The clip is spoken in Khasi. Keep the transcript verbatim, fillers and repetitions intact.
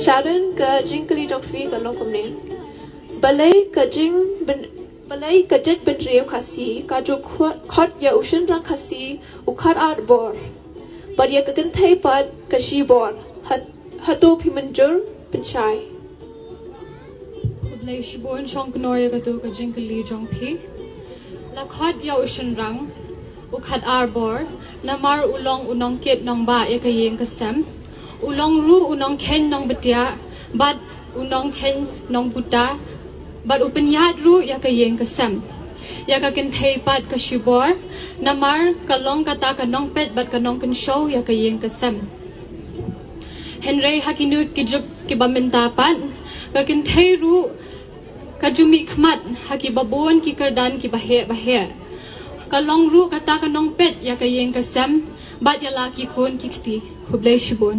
Taran ka jingkylli jong phi ka long kumne. Balei ka jing ben, balei ka jaitbynriew Khasi ka ju khot, khot ïa u shynrang Khasi u khatar bor, bad ïa ka kynthei pat ka shibor? Hat, hato phi mynjur pynshai? Khublei shibun Shongknor ïa kato ka jingkylli jong phi. La khot ïa u shynrang u khatar bor namar u long u nongkit nongbah ïa ka ïing ka sem. U long ruh u nongkheiñ nongbtiah bad u nongkheiñ nongbuta, bad u pynïaid ruh ïa ka ïing ka sem. Ïa ka kynthei pat ka shibor namar ka long kata ka nongpeit bad ka nongkynshew ïa ka ïing ka sem. Hynrei ha kino ki juk kiba mynta pat, ka kynthei ruh ka ju mihkhmat ha kiba bun ki kyrdan kiba heh ba heh. Ka long ruh kata ka nongpeit ïa ka ïing ka sem bad ïa la ki khun ki kti. Khublei shibun.